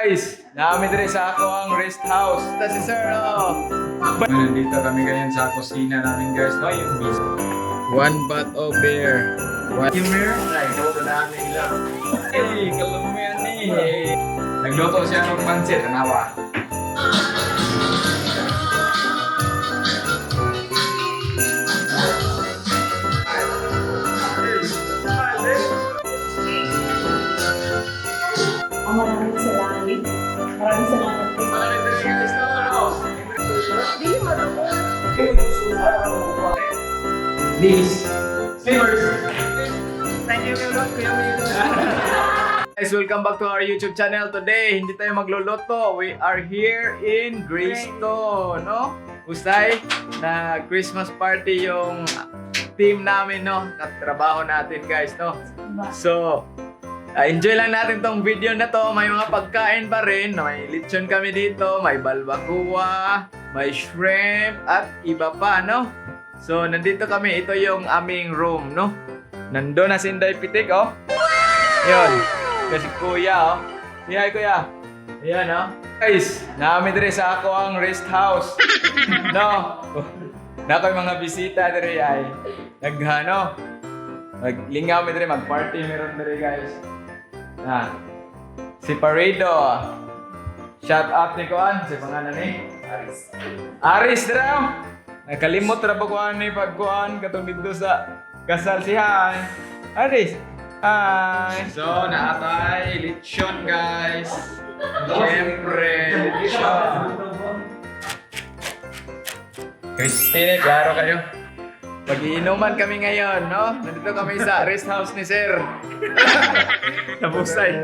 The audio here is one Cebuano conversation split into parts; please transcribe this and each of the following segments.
Guys, naami dire sa ako ang rest house. Ta si Sir, oh. Nandito kami ngayon sa kusina namin, guys, no, yung busy. One bat of beer. One beer? Hey, kalumuyan ni. Nagluto siya ng pansit, tanawa. Ang maraming salamat. Maraming salamat po. These slippers. Thank you, Kuya Milo. Guys, welcome back to our YouTube channel. Today, hindi tayo magluluto. We are here in Greystone, no? Usay na Christmas party yung team namin, no? Katrabaho natin, guys, no? So, enjoy lang natin tong video na to. May mga pagkain pa rin. May lechon kami dito, may balbacoa, may shrimp, at iba pa, no? So, nandito kami. Ito yung aming room, no? Nandun na si Inday Pitik, oh. Yun. Kasi kuya, oh. Say hi, kuya. Ayan, oh. Guys, naami dire sa ako ang rest house. No? Na ko'y mga bisita dire ay. Naghano. Maglingaw mi dire, mag-party meron dire, guys. Na. Si Paredo. Shout out ni Kuan, si pangalan ni Aris. Aris dire, oh. Nakalimot ra ba kuan ni pagkuan katong didto sa kasal si hi. Aris. Hi. So, naatay lechon, guys. Siyempre, lechon. Christine, klaro kayo. Magiinuman kami ngayon, no? Nandito kami sa rest house ni Sir. Nabusay.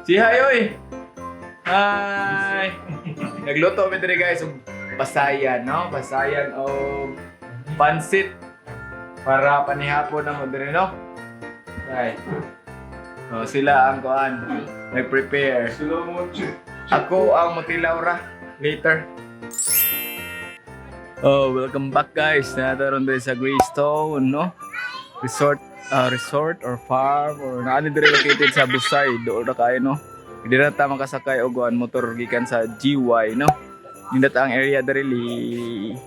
Si hi, oy! Hi! Nagluto kami diri, guys, og basayan, no? Basayan o pansit para panihapon na mo diri, no? Right. Oh, sila ang kuan nag-prepare. Ako ang mutilaw ra later. Oh, welcome back, guys. Nataron diri sa Greystone, no? Resort, resort or farm or naani diri located sa Busay, doon ra kayo, no? Hindi na ta makasakay og kuan motor gikan sa GY, no? Nindot ang area diri li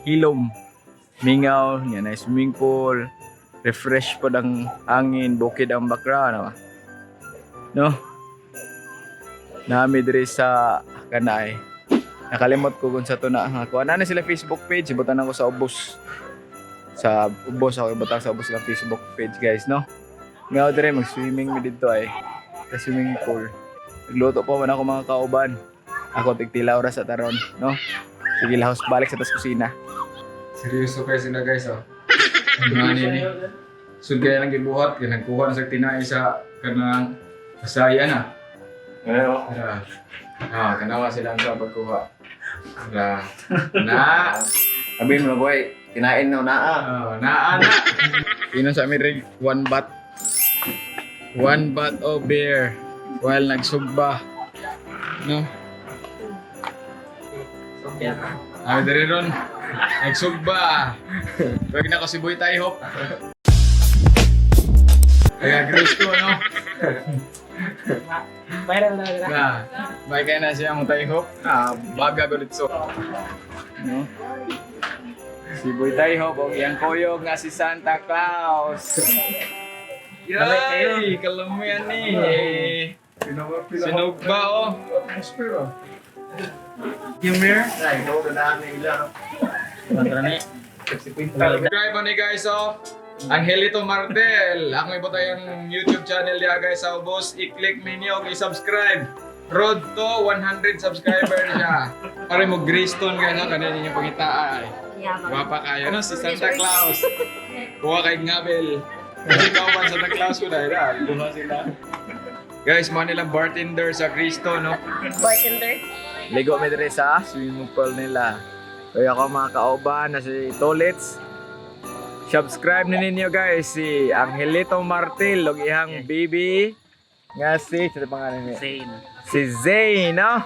hilom. Mingaw, nya na swimming pool, refresh pod ang hangin, bukid ang background, no? No? Nami diri sa kanay. Nakalimot ko kung sa to na nga kuan. Ana sila Facebook page, ibutan ako sa ubos. Sa ubos ako ibutang sa ubos silang Facebook page, guys, no? Ngaw dire mag-swimming mi didto ay sa swimming pool. Nagluto pa man ako, mga kauban. Ako tigtilaw ra sa taron, no? Sige lahos balik sa tas kusina. Seryoso kayo sila, guys, oh. Ano ni? Sud kaya nang gibuhat, kaya nagkuha na sa tinai sa kanang kasaya na. Ngayon, Tara. Ah, kanawa sila ang sa pagkuha. Tara. Na. Sabihin mo na, boy, kinain na naa. Oh, na na. Inom sa amin rin one bat. One bat of beer while nagsugba. No? Ay, diri ron. Nagsugba. Pag na ko si Boy Tayhop. Kaya Grace ko, no? Viral na na. Na, may kaya na siya mo Tayhop. Ah, baga ko dito. No? Si Boy Tayhop og iyang kuyog nga si Santa Claus. Yay! Kalamuyan ni. Sinugba, oh. Subscribe ni guys, oh. Angelito Martel. Ako ibo tayong YouTube channel niya, guys, sa ubos. I-click ninyo og i-subscribe. Road to 100 subscriber siya. Para mo Greystone, guys, oh, kanina ninyo pangita ay. Gwapa kayo, no, si Santa Claus. Kuha kay Ngabel. Kasi ikaw man Santa Claus ko dahil ah, duha sila. Guys, mo nilang bartender sa Greystone, no? Bartender. Ligo mi diri sa swimming pool nila. Kaya ako, mga kauban, na si Tolits. Subscribe na ninyo, guys, si Angelito Martil ug iyang baby nga si sino pangalan niya? Zane. Si Zane, no?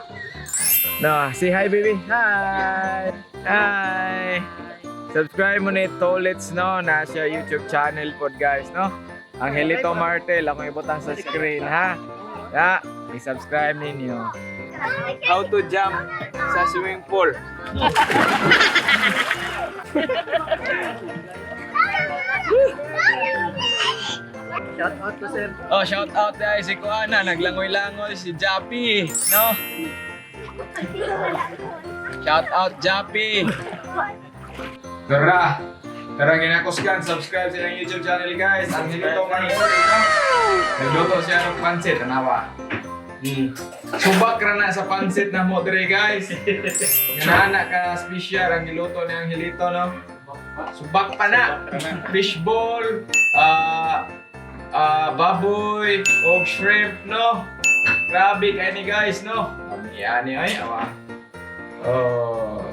No, si hi, baby. Hi. Hi. Subscribe mo ni Tolits, no, na siya YouTube channel pod, guys, no? Angelito Martel, akong ibutang sa screen, ha. Ya, I-subscribe ninyo. How to jump sa swimming pool. Shout out to sir. Oh, shout out dahil si Kuana, naglangoy-langoy si Jappy, no? Shout out Jappy. Tara. Tara ginakusgan, subscribe sa iyang YouTube channel, guys. Ang hilito ng no? Nagluto siya ng pansit, tanawa. Subak ra na sa pansit na mo dire, guys. Nga na ka special ang giluto ni ang hilito, no? Subak pa na. Fishball, baboy, og shrimp, no? Grabe kay ni guys, no? Ami ani ay awa. Oh.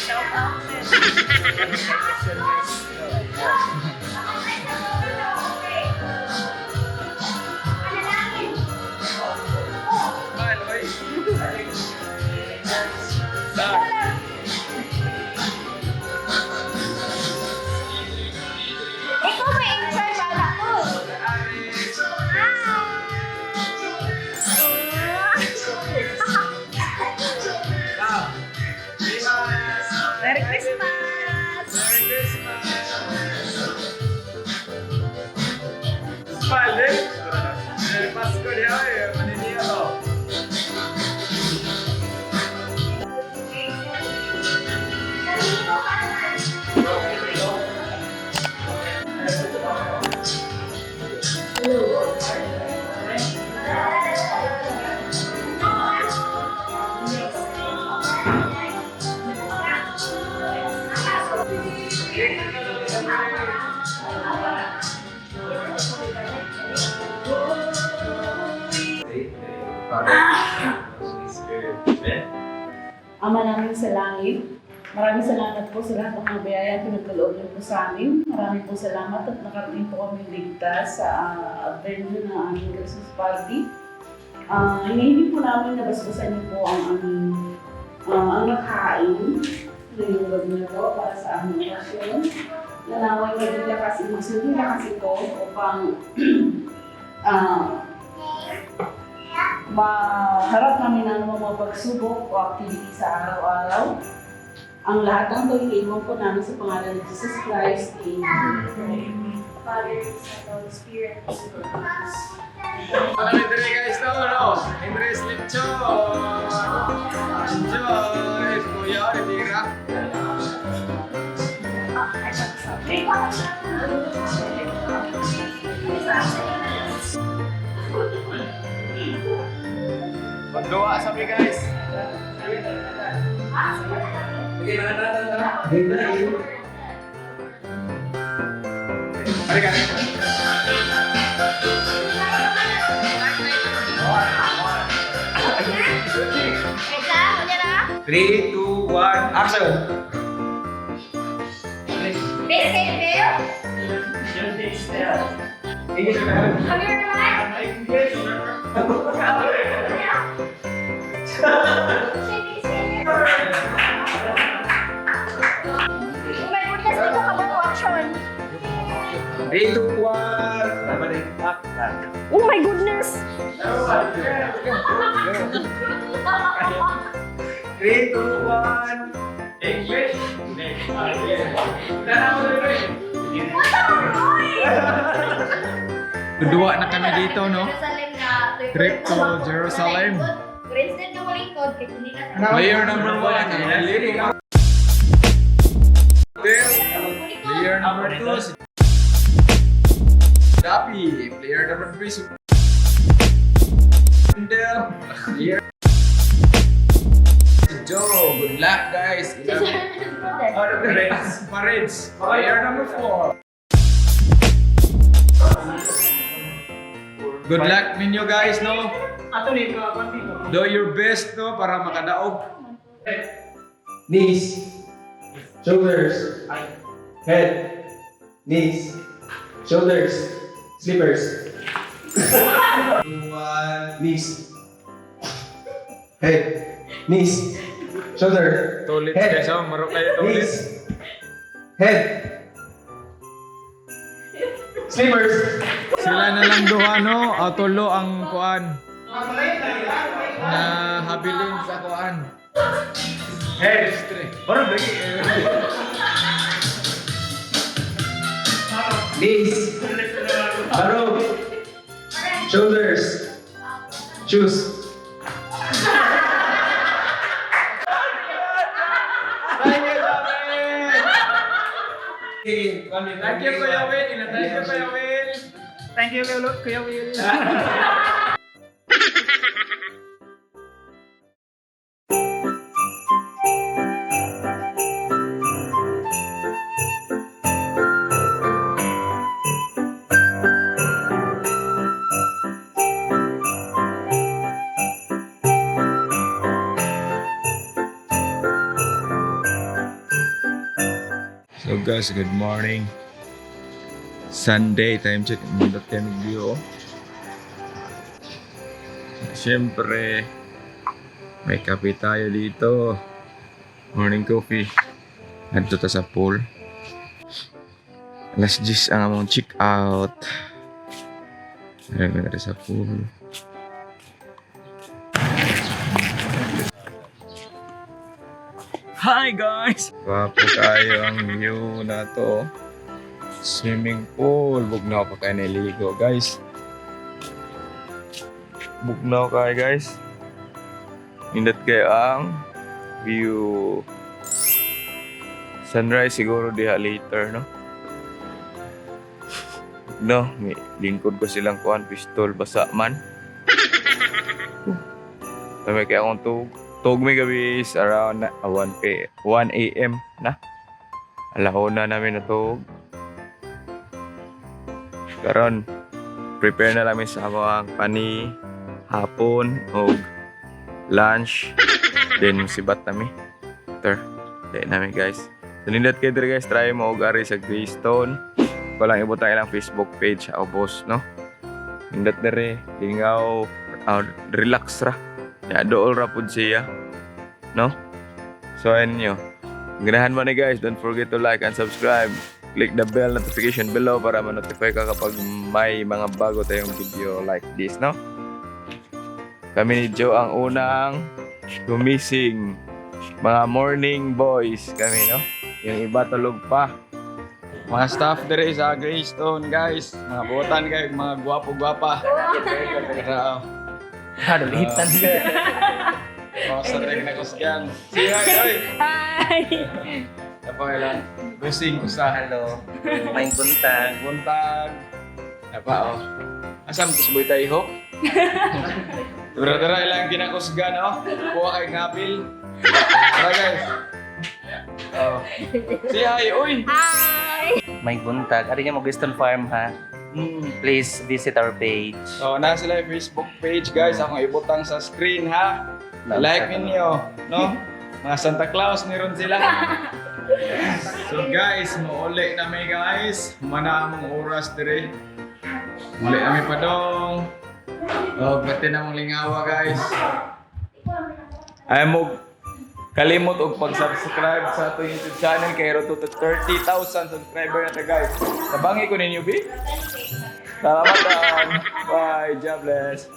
Shout out sir. Maloy. Sa. Ikaw may in-charge ala ko. Merry Christmas! Merry Christmas! Smile, eh? Merry Pasko niya, eh. Maniniya to. Ama namin sa langit, maraming salamat po sa lahat ng mga biyaya at pinagkaloob niyo po sa amin. Maraming po salamat at nakarating po kami ligtas sa venue ng aming Christmas party. Hinihiling po namin na basbasan niyo po ang aming ang nakain ngayong gabi na to para sa aming okasyon. Na naway maging lakas, magsilbing lakas ito upang maharap namin ang mga pagsubok o activity sa araw-araw. Ang lahat ng ito, iniiwan po namin sa pangalan ni Jesus Christ. Amen. Father, Son, Holy Spirit. Ano diri guys to, no? Andres Lechon! Enjoy! Kuya, tira. Magduwa sa mi, guys. Halika. Wait lang, unya na. 3, 2, 1, action! Basic bill. Have you ever Oh my goodness, ito ka ba action? 3, 2, 1! Tama na yun. Oh my goodness! 3, 2, 1! English. Dua na kami dito, no? Jerusalem na. Trip to Jerusalem. Green. lingkod kay nila. Player number 1, Lirik. Player number 2, si Dapi. Player number 3, si Wendell. Player si Joe. Good luck, guys. Parades. Parades. Player number 4. Good luck ninyo guys, no? Do your best, no? Para makadaog. Knees. Shoulders. Head. Knees. Shoulders. Slippers. One. Knees. Head. Knees. Shoulder. Tulit Head. guys, oh. Maro kayo tulit. Knees. Head. Slippers. Sila na lang duha, no? O, tulo ang kuan. Na habilin sa kuan. Hey, Parang lagi. Knees. Barog. Shoulders. Shoes. Thank you, David! Thank you, Kuya Will. Thank you, Kuya Will. Thank you, Kuya Will. So guys, good morning. Sunday, time check. Nindot kami view. Oh. Siyempre, may kape tayo dito. Morning coffee. Nandito ta sa pool. Alas 10 ang among check out. Ayun, na sa pool. Hi guys! Gwapo kayo ang view na to. Swimming pool. Bugnaw pa kayo niligo guys. Bugnaw kayo guys. Nindot kayo ang view. Sunrise siguro diha later, no? No, may lingkod ko silang kuan pistol basa man. Sabi kaya akong tug. Tug may gabi is around 1 a.m. na. Alahona namin natug. Karon, prepare na namin sa among pani hapon o lunch. Then sibat nami. Ter, dahil namin guys. So nindot kayo diri guys, try mo og ari sa Greystone. Ko lang ibutang ilang Facebook page ako boss, no? Nindot diri, lingaw, relax ra. Ya, dool ra pud siya. No? So ayun nyo. Ganahan mo ni guys, don't forget to like and subscribe. Click the bell notification below para ma-notify ka kapag may mga bago tayong video like this, no? Kami ni Joe ang unang gumising. Mga morning boys kami, no? Yung iba tulog pa. Mga staff dire sa Greystone, guys. Mga buotan kayo, mga gwapo-gwapa. Pero, Hadulitan. mga sa trek na kusgan. Say hi, oy! Hi! Apa ilang gusing usa. Hello. May buntag. Buntag. Apa oh. Asam kusboy tayo ho? Tara tara ilang ginakusgan oh. Kuha kay ngabil. Tara guys. Oh. Say hi, oy. Hi! May buntag. Ari niya mo Greystone Farm ha. Please visit our page. So, nasa sila yung Facebook page guys. Akong ibutang sa screen ha. Like ninyo, no? Mga Santa Claus niron sila. So guys, muuli na mi guys. Humana among oras dire. Muli na mi padong. Oh, pati na mong lingawa guys. Ay mo kalimot og pag-subscribe sa ato YouTube channel kay road to 30,000 subscriber na ta guys. Tabangi ko ninyo bi. Salamat. Bye. God bless.